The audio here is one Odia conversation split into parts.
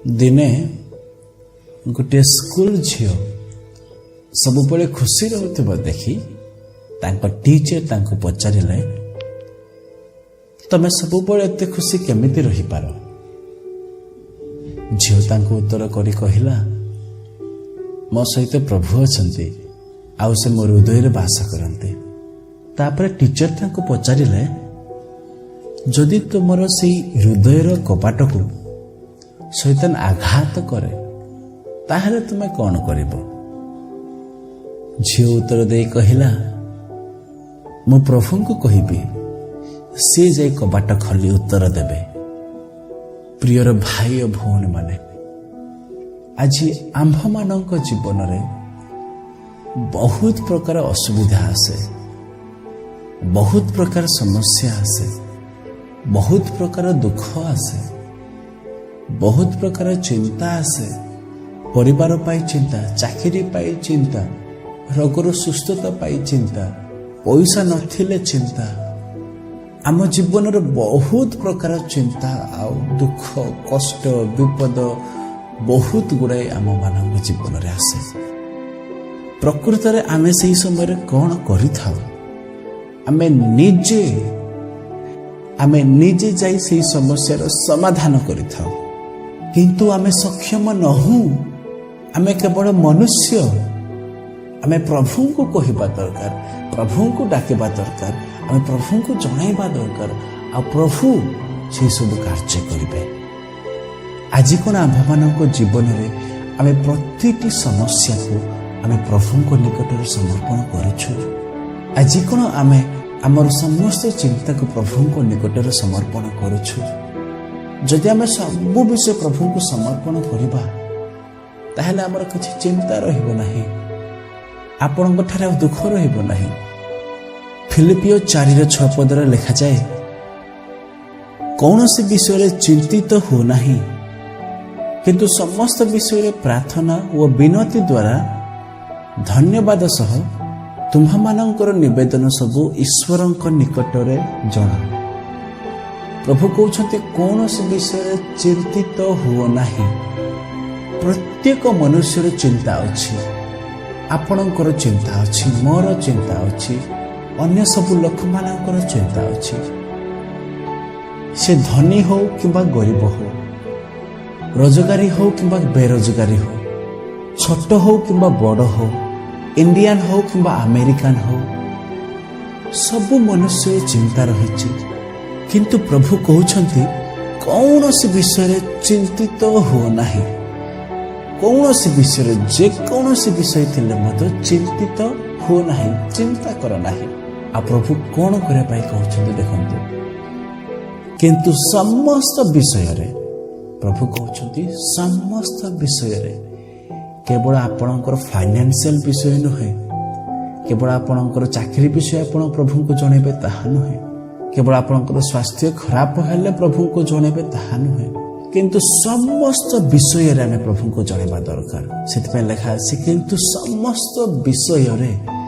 ଦିନେ ଗୋଟିଏ ସ୍କୁଲ ଝିଅ ସବୁବେଳେ ଖୁସି ରହୁଥିବା ଦେଖି ତାଙ୍କ ଟିଚର ତାଙ୍କୁ ପଚାରିଲେ, "ତମେ ସବୁବେଳେ ଏତେ ଖୁସି କେମିତି ରହିପାର?" ଝିଅ ତାଙ୍କୁ ଉତ୍ତର କରି କହିଲା, "ମୋ ସହିତ ପ୍ରଭୁ ଅଛନ୍ତି ଆଉ ସେ ମୋ ହୃଦୟରେ ବାସ କରନ୍ତି।" ତାପରେ ଟିଚର ତାଙ୍କୁ ପଚାରିଲେ, "ଯଦି ତୁମର ସେଇ ହୃଦୟର କବାଟକୁ ଶୈତାନ ଆଘାତ କରେ, ତାହେଲେ ତୁମେ କ'ଣ କରିବ?" ଝିଅ ଉତ୍ତର ଦେଇ କହିଲା, "ମୁଁ ପ୍ରଭୁଙ୍କୁ କହିବି, ସେ ଯାଇ କବାଟ ଖୋଲି ଉତ୍ତର ଦେବେ।" ପ୍ରିୟର ଭାଇ ଓ ଭଉଣୀମାନେ, ଆଜି ଆମ୍ଭମାନଙ୍କ ଜୀବନରେ ବହୁତ ପ୍ରକାର ଅସୁବିଧା ଆସେ, ବହୁତ ପ୍ରକାର ସମସ୍ୟା ଆସେ, ବହୁତ ପ୍ରକାର ଦୁଃଖ ଆସେ, ବହୁତ ପ୍ରକାର ଚିନ୍ତା ଆସେ। ପରିବାର ପାଇଁ ଚିନ୍ତା, ଚାକିରି ପାଇଁ ଚିନ୍ତା, ରୋଗର ସୁସ୍ଥତା ପାଇଁ ଚିନ୍ତା, ପଇସା ନଥିଲେ ଚିନ୍ତା। ଆମ ଜୀବନରେ ବହୁତ ପ୍ରକାର ଚିନ୍ତା ଆଉ ଦୁଃଖ, କଷ୍ଟ, ବିପଦ ବହୁତ ଗୁଡ଼ାଏ ଆମମାନଙ୍କ ଜୀବନରେ ଆସେ। ପ୍ରକୃତରେ ଆମେ ସେହି ସମୟରେ କ'ଣ କରିଥାଉ? ଆମେ ନିଜେ ଯାଇ ସେହି ସମସ୍ୟାର ସମାଧାନ କରିଥାଉ, କିନ୍ତୁ ଆମେ ସକ୍ଷମ ନହୁଁ। ଆମେ କେବଳ ମନୁଷ୍ୟ। ଆମେ ପ୍ରଭୁଙ୍କୁ କହିବା ଦରକାର, ପ୍ରଭୁଙ୍କୁ ଡାକିବା ଦରକାର, ଆମେ ପ୍ରଭୁଙ୍କୁ ଜଣାଇବା ଦରକାର ଆଉ ପ୍ରଭୁ ସେହିସବୁ କାର୍ଯ୍ୟ କରିବେ। ଆଜି କ'ଣ ଆମ୍ଭମାନଙ୍କ ଜୀବନରେ ଆମେ ପ୍ରତିଟି ସମସ୍ୟାକୁ ଆମେ ପ୍ରଭୁଙ୍କ ନିକଟରେ ସମର୍ପଣ କରୁଛୁ? ଆଜି କ'ଣ ଆମେ ଆମର ସମସ୍ତ ଚିନ୍ତାକୁ ପ୍ରଭୁଙ୍କ ନିକଟରେ ସମର୍ପଣ କରୁଛୁ? ଯଦି ଆମେ ସବୁ ବିଷୟ ପ୍ରଭୁଙ୍କୁ ସମର୍ପଣ କରିବା, ତାହେଲେ ଆମର କିଛି ଚିନ୍ତା ରହିବ ନାହିଁ। ଆପଣଙ୍କ ଠାରେ ଆଉ ଦୁଃଖ ରହିବ ନାହିଁ। ଫିଲିପିଓ 4ର 6 ପଦରେ ଲେଖାଯାଏ, "କୌଣସି ବିଷୟରେ ଚିନ୍ତିତ ହୁଅ ନାହିଁ, କିନ୍ତୁ ସମସ୍ତ ବିଷୟରେ ପ୍ରାର୍ଥନା ଓ ବିନତି ଦ୍ୱାରା ଧନ୍ୟବାଦ ସହ ତୁମ୍ଭମାନଙ୍କର ନିବେଦନ ସବୁ ଈଶ୍ୱରଙ୍କ ନିକଟରେ ଜଣାଅ।" ପ୍ରଭୁ କହୁଛନ୍ତି, କୌଣସି ବିଷୟରେ ଚିନ୍ତିତ ହୁଅ ନାହିଁ। ପ୍ରତ୍ୟେକ ମନୁଷ୍ୟର ଚିନ୍ତା ଅଛି। ଆପଣଙ୍କର ଚିନ୍ତା ଅଛି, ମୋର ଚିନ୍ତା ଅଛି, ଅନ୍ୟ ସବୁ ଲୋକମାନଙ୍କର ଚିନ୍ତା ଅଛି। ସେ ଧନୀ ହଉ କିମ୍ବା ଗରିବ ହଉ, ରୋଜଗାରୀ ହଉ କିମ୍ବା ବେରୋଜଗାରୀ ହଉ, ଛୋଟ ହଉ କିମ୍ବା ବଡ଼ ହଉ, ଇଣ୍ଡିଆନ ହଉ କିମ୍ବା ଆମେରିକାନ ହଉ, ସବୁ ମନୁଷ୍ୟ ଚିନ୍ତା ରହିଛି। କିନ୍ତୁ ପ୍ରଭୁ କହୁଛନ୍ତି, କୌଣସି ବିଷୟରେ ଚିନ୍ତିତ ହୁଅ ନାହିଁ। କୌଣସି ବିଷୟରେ, ଯେକୌଣସି ବିଷୟ ଥିଲେ ମଧ୍ୟ ଚିନ୍ତିତ ହୁଅ ନାହିଁ, ଚିନ୍ତା କର ନାହିଁ। ଆଉ ପ୍ରଭୁ କ'ଣ କରିବା ପାଇଁ କହୁଛନ୍ତି ଦେଖନ୍ତୁ। କିନ୍ତୁ ସମସ୍ତ ବିଷୟରେ, ପ୍ରଭୁ କହୁଛନ୍ତି, ସମସ୍ତ ବିଷୟରେ, କେବଳ ଆପଣଙ୍କର ଫାଇନାନ୍ସିଆଲ ବିଷୟ ନୁହେଁ, କେବଳ ଆପଣଙ୍କର ଚାକିରି ବିଷୟ ଆପଣ ପ୍ରଭୁଙ୍କୁ ଜଣେଇବେ ତାହା ନୁହେଁ, କେବଳ ଆପଣଙ୍କର ସ୍ୱାସ୍ଥ୍ୟ ଖରାପ ହେଲେ ପ୍ରଭୁଙ୍କୁ ଜଣେଇବେ ତାହା ନୁହେଁ, କିନ୍ତୁ ସମସ୍ତ ବିଷୟରେ ଆମେ ପ୍ରଭୁଙ୍କୁ ଜଣେଇବା ଦରକାର। ସେଥିପାଇଁ ଲେଖା ଅଛି, କିନ୍ତୁ ସମସ୍ତ ବିଷୟରେ,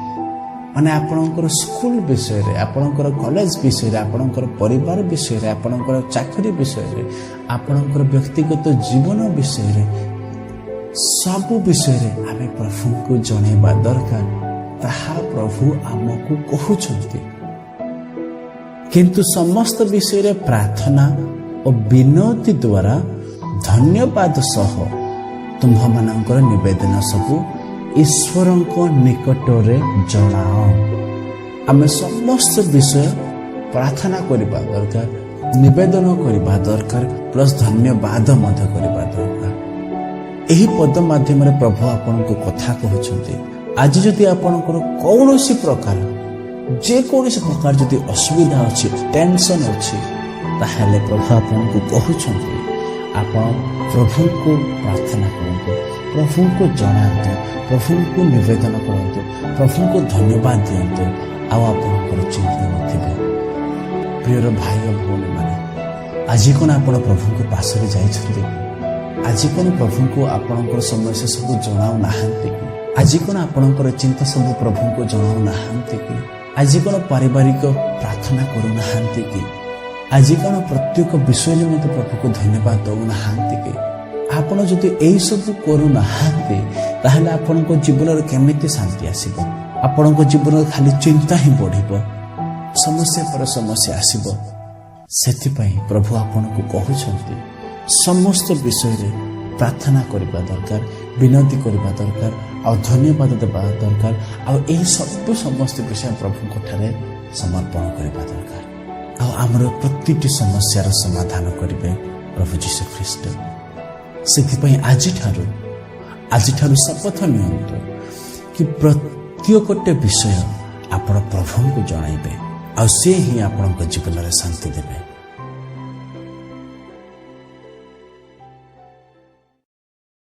ମାନେ ଆପଣଙ୍କର ସ୍କୁଲ ବିଷୟରେ, ଆପଣଙ୍କର କଲେଜ ବିଷୟରେ, ଆପଣଙ୍କର ପରିବାର ବିଷୟରେ, ଆପଣଙ୍କର ଚାକିରି ବିଷୟରେ, ଆପଣଙ୍କର ବ୍ୟକ୍ତିଗତ ଜୀବନ ବିଷୟରେ, ସବୁ ବିଷୟରେ ଆମେ ପ୍ରଭୁଙ୍କୁ ଜଣେଇବା ଦରକାର। ତାହା ପ୍ରଭୁ ଆମକୁ କହୁଛନ୍ତି। କିନ୍ତୁ ସମସ୍ତ ବିଷୟରେ ପ୍ରାର୍ଥନା ଓ ବିନତି ଦ୍ୱାରା ଧନ୍ୟବାଦ ସହ ତୁମ୍ଭମାନଙ୍କର ନିବେଦନ ସବୁ ଈଶ୍ୱରଙ୍କ ନିକଟରେ ଜଣାଅ। ଆମେ ସମସ୍ତ ବିଷୟ ପ୍ରାର୍ଥନା କରିବା ଦରକାର, ନିବେଦନ କରିବା ଦରକାର, ପ୍ଲସ୍ ଧନ୍ୟବାଦ ମଧ୍ୟ କରିବା ଦରକାର। ଏହି ପଦ ମାଧ୍ୟମରେ ପ୍ରଭୁ ଆପଣଙ୍କୁ କଥା କହୁଛନ୍ତି। ଆଜି ଯଦି ଆପଣଙ୍କର କୌଣସି ପ୍ରକାର, ଯେକୌଣସି ପ୍ରକାର ଯଦି ଅସୁବିଧା ଅଛି, ଟେନସନ୍ ଅଛି, ତାହେଲେ ପ୍ରଭୁ ଆପଣଙ୍କୁ କହୁଛନ୍ତି, ଆପଣ ପ୍ରଭୁଙ୍କୁ ପ୍ରାର୍ଥନା କରନ୍ତୁ, ପ୍ରଭୁଙ୍କୁ ଜଣାନ୍ତୁ, ପ୍ରଭୁଙ୍କୁ ନିବେଦନ କରନ୍ତୁ, ପ୍ରଭୁଙ୍କୁ ଧନ୍ୟବାଦ ଦିଅନ୍ତୁ ଆଉ ଆପଣଙ୍କର ଚିନ୍ତା ନଥିବ। ପ୍ରିୟର ଭାଇ ଓ ଭଉଣୀମାନେ, ଆଜି କ'ଣ ଆପଣ ପ୍ରଭୁଙ୍କ ପାଶରେ ଯାଇଛନ୍ତି କି? ଆଜି କ'ଣ ପ୍ରଭୁଙ୍କୁ ଆପଣଙ୍କର ସମସ୍ୟା ସବୁ ଜଣାଉନାହାନ୍ତି କି? ଆଜି କ'ଣ ଆପଣଙ୍କର ଚିନ୍ତା ସବୁ ପ୍ରଭୁଙ୍କୁ ଜଣାଉନାହାନ୍ତି କି? ଆଜି କ'ଣ ପାରିବାରିକ ପ୍ରାର୍ଥନା କରୁନାହାନ୍ତି କି? ଆଜି କ'ଣ ପ୍ରତ୍ୟେକ ବିଷୟ ନିମନ୍ତେ ପ୍ରଭୁକୁ ଧନ୍ୟବାଦ ଦେଉନାହାନ୍ତି କି? ଆପଣ ଯଦି ଏଇସବୁ କରୁନାହାନ୍ତି, ତାହେଲେ ଆପଣଙ୍କ ଜୀବନରେ କେମିତି ଶାନ୍ତି ଆସିବ? ଆପଣଙ୍କ ଜୀବନରେ ଖାଲି ଚିନ୍ତା ହିଁ ବଢ଼ିବ, ସମସ୍ୟା ପରେ ସମସ୍ୟା ଆସିବ। ସେଥିପାଇଁ ପ୍ରଭୁ ଆପଣଙ୍କୁ କହୁଛନ୍ତି, ସମସ୍ତ ବିଷୟରେ ପ୍ରାର୍ଥନା କରିବା ଦରକାର, ବିନତି କରିବା ଦରକାର ଆଉ ଧନ୍ୟବାଦ ଦେବା ଦରକାର। ଆଉ ଏହି ସବୁ ସମସ୍ତ ବିଷୟ ପ୍ରଭୁଙ୍କ ଠାରେ ସମର୍ପଣ କରିବା ଦରକାର ଆଉ ଆମର ପ୍ରତିଟି ସମସ୍ୟାର ସମାଧାନ କରିବେ ପ୍ରଭୁ ଯୀଶୁ ଖ୍ରୀଷ୍ଟ। ସେଥିପାଇଁ ଆଜିଠାରୁ ଶପଥ ନିଅନ୍ତୁ କି ପ୍ରତ୍ୟେକଟି ବିଷୟ ଆପଣ ପ୍ରଭୁଙ୍କୁ ଜଣାଇବେ ଆଉ ସେ ହିଁ ଆପଣଙ୍କ ଜୀବନରେ ଶାନ୍ତି ଦେବେ।